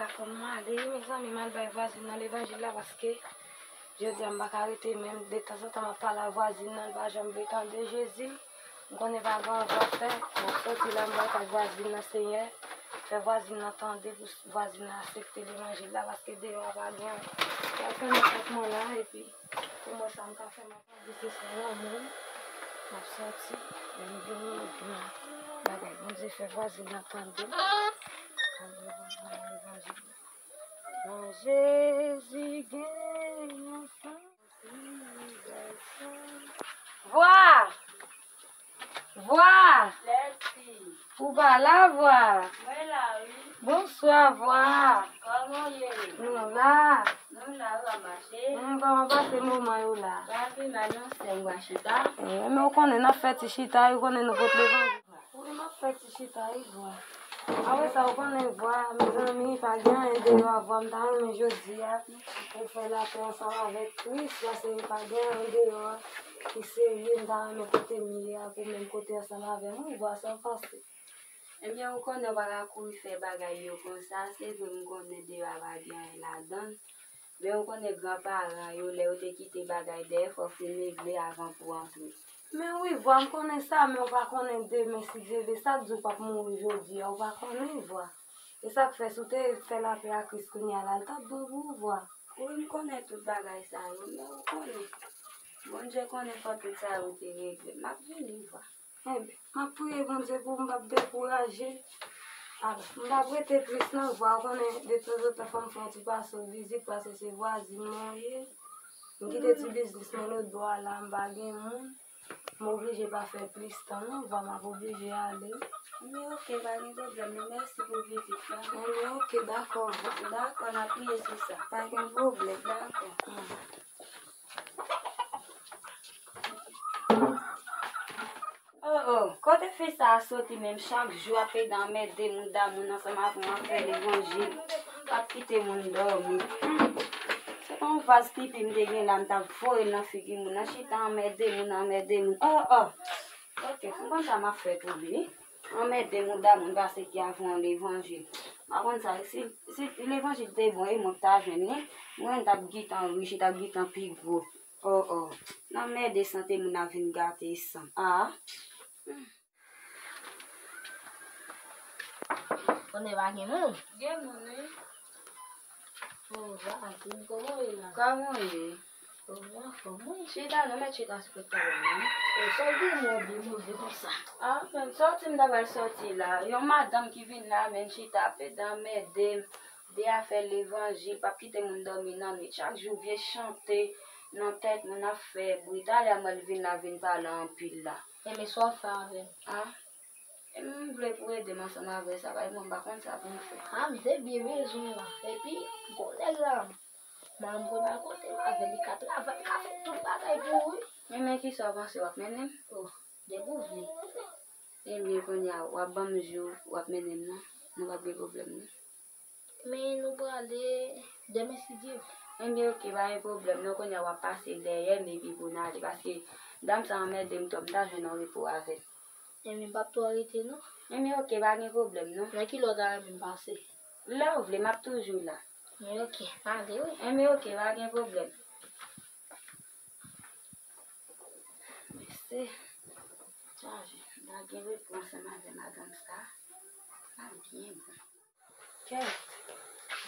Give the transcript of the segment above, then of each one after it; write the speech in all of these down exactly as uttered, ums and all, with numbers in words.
Fò m ale wi, mezanmi, m al bay vwazin nan levanjil la, paske jodi a m pa ka rete menm. Detanzantan, m ap pale a vwazin nan, l pa janm vle tande Jezi. M konnen pa gen anyen pou m fè. M ap soti la, m pral kay vwazin nan, Senyè. Fè vwazin nan tande, pou vwazin nan aksepte levanjil la, paske deyò a pa gen anyen. Pral fèmen pòt mwen la, epi pou m wè sa m ka fè. Di se sou lanmou m ap sòti, lè m vini, epi m ap bagay. Bondye fè vwazin nan tande. Tande vwazin nan levanjil la. Nan Jezi gen yon fasilite. Vwa! Vwa! Lètfi! Ou pa la, Vwa? Mwen la, wi. Bonswa, Vwa. Kòman w ye? Nou la. Nou la, ou ap mache? Mwen kòman pase moman yo la? Pa pi mal non, sè m, w a chita. Eh, men ou konnen n ap fè ti chita, ou konnen nou pot levanjil. Wi, m ap fè ti chita, wi, Vwa. Apre sa, ou konnen, Vwa, mezanmi, pa gen anyen deyò a, Vwa, m ta renmen jodi a, ou fè lapè ansanm avèk Kris, paske pa gen anyen deyò a ki serye, m ta renmen kote m ye a, pou menm kote ansanm avè m, wi, Vwa, sa w panse? Ebyen, ou konnen w pa ka kouri fè bagay yo konsa. Se vre, m konnen deyò a pa gen anyen ladan l. Men ou konnen granparan yo, lè yo te kite bagay dèyè, fò w fin regle avan pou w antre. Men wi, Vwa, m konnen sa, men w pa konnen demen, si Dye vle, sa k di w p ap mouri jodi a, w pa konnen, Vwa. E sa k fè, si w te fè lapè a Kris kounye a la, l t ap bon pou ou, Vwa. Wi, m konnen tout bagay sa yo, men ou konnen. Bondye konnen fò tout sa yo te regle. M ap vini, Vwa. Enben, m ap priye Bondye pou m p ap dekouraje. Alò, m p ap rete plis nan, Vwa, ou konnen, detanzantan, fò m fè yon ti pase w vizit, paske se vwazin mwen w ye. M kite ti biznis mwen lòt bò a la, m pa gen moun. M oblije pa fè plis tan, non, Vwa, m ap oblije ale. Men oke, pa gen pwoblèm, non, mèsi pou vizit la. Enben, oke, dakò, Vwa. Dakò, n ap priye sou sa. Pa gen pwoblèm. Dakò. Oh, oh, kote fi sa a soti menm? Chak jou ap ede anmède moun, da moun ansanm avè mwen ap fè levanjil. P ap kite moun dòmi. Hmm. Se pa yon vaz pipi m te gen la, m t ap voye l nan figi moun nan. Chita anmède moun, anmède moun. Oh, oh. Ok, m konn sa m ap fè pou li. Anmède moun, da moun pase ki avè yon levanjil. M pa konn sa, si, si levanjil te bon, e mwen k ta jwenn li, mwen t ap gentan rich, li t ap gentan pi gwo. Oh, oh. Nan mède sante moun ap vin gate san. Ah. Konnen pa gen moun? Gen moun, wi. Oh, Jacqueline, kòman w ye la? Kòman w ye? Oh, mwen anfòm, wi. Chita, non, mèt chita sou pòt tablo la, non? Oh, sa w gen moun byen move konsa? Ah, men sòti m ta pral sòti la. Yon madanm ki vin la, men chita ap ede anmède m. De afè levanjil, p ap kite moun dòmi nan nwit. Chak jou vye chante nan tèt moun ap fè bri. Talè a mwen l vin la, vin pale anpil la. Enben, sa w ap fè avè l? Ah, e m vle pou w ede m ansanm avè sa, paske mwen m pa konn sa pou m fè. Ah, m te byen bezwen w la. Epi, gon nèg la, m, m konn al kote l avè l, li ka travay, li ka fè tout bagay pou ou, wi. Enben, kisa w panse, w ap mennen m? Oh, depi w vle. Enben, kounye a, w ap ban m jou, w ap mennen m, non? Nou p ap gen pwoblèm, non? Men nou prale demen si Dye vle. Enben, oke, pa gen pwoblèm. Non, kounye a w ap pase dèyè m epi pou n ale, paske dam sa anmède m twòp, m ta jwenn yon repo avè l. Enben, m p ap twò rete, non. Enben, oke, pa gen pwoblèm, non. Nan ki lè w ta renmen m pase? Lè w vle, m ap toujou la. Men oke, ale wi. Enben, oke, pa gen pwoblèm. Mesye, chaje, m ta gen repo ansanm avè madanm sa. Sa byen bon. Kèt.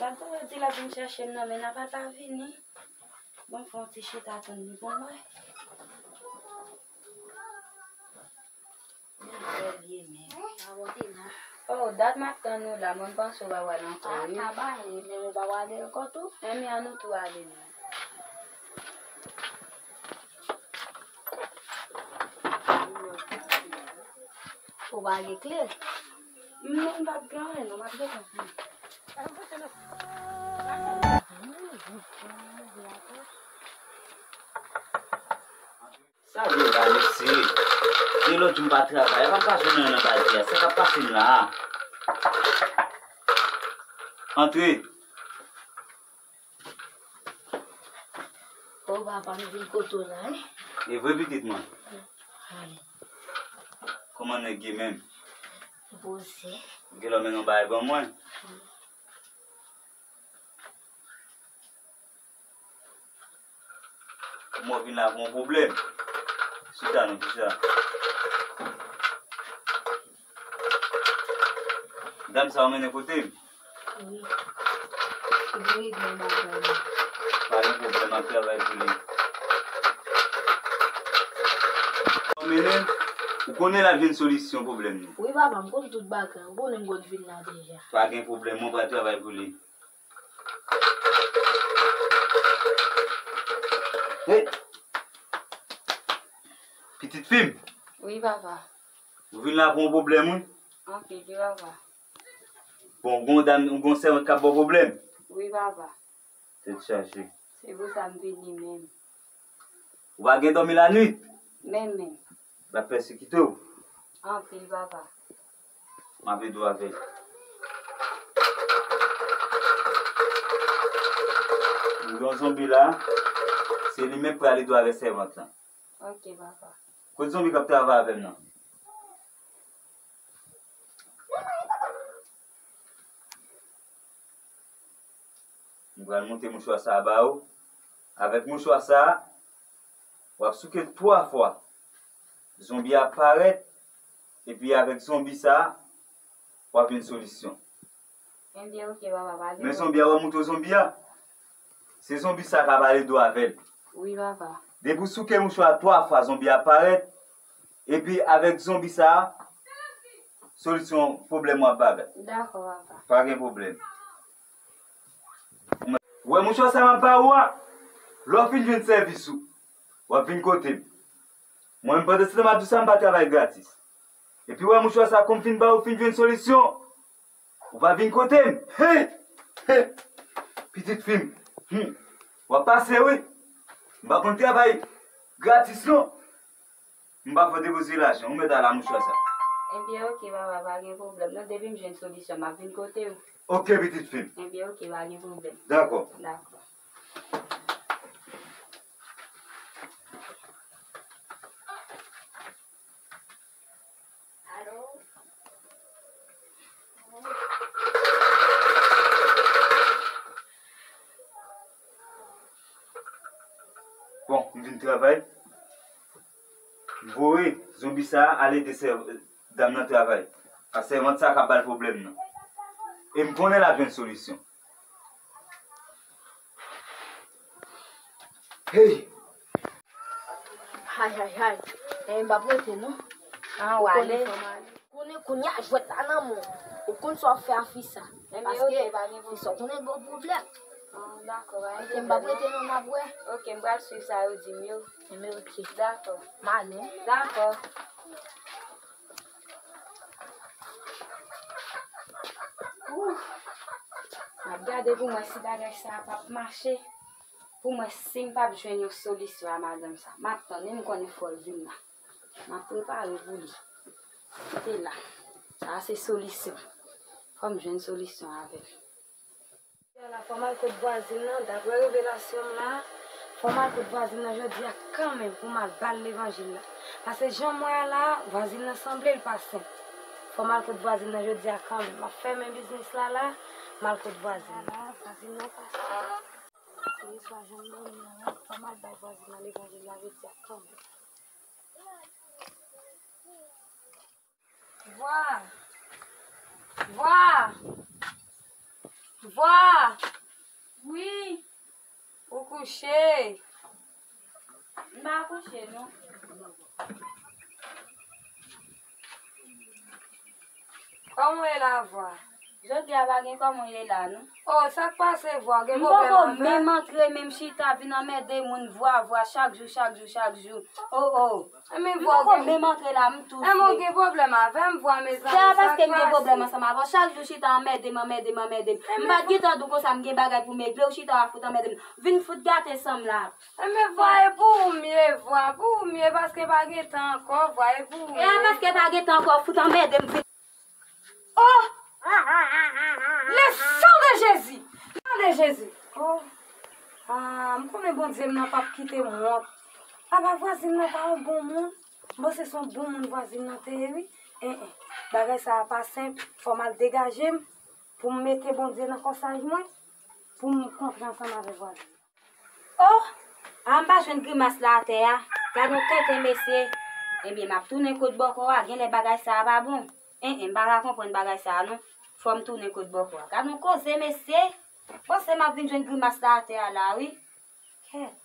Gad jan yo di l ap vin chèche m nan, men n ap al pa vini. Bon, fè yon ti chita tann li pou mwen. Bèl ye menm. Oh, dat m ap tann ou la, mwen panse w pa pral ankò, wi. Ah, ta ba ye, men ou pa prale ankò tou? Enben, ann nou tou ale menm. Ou pa gen kle? Non, m p ap gen anyen, non, m ap gen anyen. Sa vle ba mesye. De lòt jou m pa travay, pa m pa jwenn anyen nan baz li a. Sa k ap pase m la a? Antre. O papa, m vin kote w la, wi. E vre pitit mwen? Wi. Kòman nèg ye menm? Poze. Gen lè w mennen yon bagay ban mwen? Wi. Mwen vin la pou yon pwoblèm. Chita non, chita. Dam sa w mennen kote m? Wi. Li vin regle yon bagay la. Pa gen pwoblèm, m ap travay pou li. Ou mennen, ou konnen l ap jwenn solisyon pwoblèm nou. Wi, papa, m konn tout bagay. Ou konnen m konn vin la deja. Pa gen pwoblèm, mwen pral travay pou li. Hey! Pitit fi m. Wi, papa. Ou vin la pou yon pwoblèm, wi. Anpil, wi, papa. Bon, ou gon dam, ou gon sèvant k ap ba w pwoblèm? Wi, papa. Tèt chaje. Se pou sa m vini menm. Ou pa gen dòmi lannuit? Menm, menm. L ap pèsekite w? Anpil, papa. M ap ede w avè l. M gen yon zonbi la, se li menm k pral ede w avè sèvant lan. Ok, papa. Kote zonbi k ap travay avè m nan? M pral monte mouchwa sa a ba ou. Avèk mouchwa sa a, w ap souke l twa fwa. Zonbi a ap parèt, epi avèk zonbi sa a, w ap jwenn solisyon. Ebyen, ok, papa, pa gen pwoblèm. Men zonbi a, w ap montre w zonbi a. Se zonbi sa a k ap ale dou avè l. Wi, papa. Depi w souke mouchwa a twa fwa, zonbi a ap parèt. Epi avèk zonbi sa a, solisyon pwoblèm w ap ba l. Dakò, papa. Pa gen pwoblèm. Ou wè mouchwa sa m ap ba ou a, lè w fin jwenn sèvis ou, w ap vin kote m. Mwen menm pandan se tan m ap di w sa, m pa travay gratis. Epi w wè mouchwa sa, kòm m fin ba ou, fin jwenn solisyon, ou pa vin kote m. Hey! Hey! Pitit fi m. Hmm. W ap pase, wi. M pa konn travay gratis, non. M pa fè depoze lajan, ou mèt al a mouchwa sa. Ebyen, ok, papa, pa gen pwoblèm. Non, depi m jwenn solisyon, m ap vin kote w. Ok, pitit fi m. Ebyen, ok, pa gen pwoblèm. Dakò. Dakò. Bon, m vin travay. M voye zonbi sa a al ede sè-, dam nan travay. Paske sèvant sa a k ap ba l pwoblèm nan. E m konnen l ap jwenn solisyon. Hey! Hay, hay, hay. E m p ap rete, non. An, w ale. Konnen kounye a jwèt la nan men w. Ou konn sa w ap fè a fi sa. Paske fi sa w konnen l ba w pwoblèm. An, dakò, pa gen pwoblèm. Ok, m p ap rete non, n ap wè. Ok, m pral swiv sa yo di m yo. Enben, ok. Dakò. M ale. Dakò. Ouf. M ap gade pou m wè si bagay sa a p ap mache. Pou m wè si m p ap jwenn yon solisyon a madanm sa. M ap tann, wi, m konnen fò l vin la. M ap prepare pou li. Kite la. Sa a se solisyon. Fò m jwenn solisyon avè l. Jodi a la, fò m al kot vwazin nan, daprè revelasyon m la, fò m al kot vwazin nan jodi a kanmenm pou m al ba l levanjil la. Paske jan m wè a la, vwazin nan sanble l pa senp. Fò m al kot vwazin nan jodi a kanmenm. M ap fèmen biznis la la, m al kot vwazin nan. Vwazin nan pa senp. Se istwa jan m dòmi an, fò m al bay vwazin nan levanjil la jodi a kanmenm. Vwa! Vwa! Vwa! Wi. Ou kouche? M pa kouche, non. Kòman w ye la, Vwa? Jodi a pa gen kòman w ye la, non. O, sa k pase, Vwa? Gen pwoblèm avè m? M poko menm antre, menm chita, vin anmède moun, Vwa, Vwa, chak jou, chak jou, chak jou. O, o. Enben, Vwa, ou gen... M poko menm antre la, m tou fre. Enben, ou gen pwoblèm avè m, Vwa, mezanmi, sa k pase? Se pa paske m gen pwoblèm ansanm avè w. Chak jou chita anmède m, anmède m, anmède m. M pa t gentan di w konsa m gen bagay pou m regle, ou chita w ap fout anmède m. Vin fout gate san m la. Enben, Vwa, e pou ou m ye, Vwa, pou ou m ye, paske pa gen tan ankò, Vwa, e pou ou m ye. E a paske pa gen tan ankò, fout anmède m vin. Oh! Le sang de Jésus! Le sang de Jésus! Oh! Ah, m konnen Bondye m nan p ap kite m wont. Apa vwazin nan pa yon bon moun? M panse se yon bon moun vwazin nan te ye, wi. En, en. Bagay sa a pa senp. Fò m al degaje m pou m mete Bondye nan kòsaj mwen, pou m kontre ansanm avèk vwazin nan. Oh! A, m pa jwenn grimas la atè a. Gad yon tenten, mesye. Ebyen, m ap tounen kot bòkò a. Genlè bagay sa a pa bon. En, en, m pa ka konprann bagay sa a, non. Fò m tounen kot bòkò a. Gad yon koze, mesye. Panse m ap vin jwenn grimas la atè a la, wi. Kèt.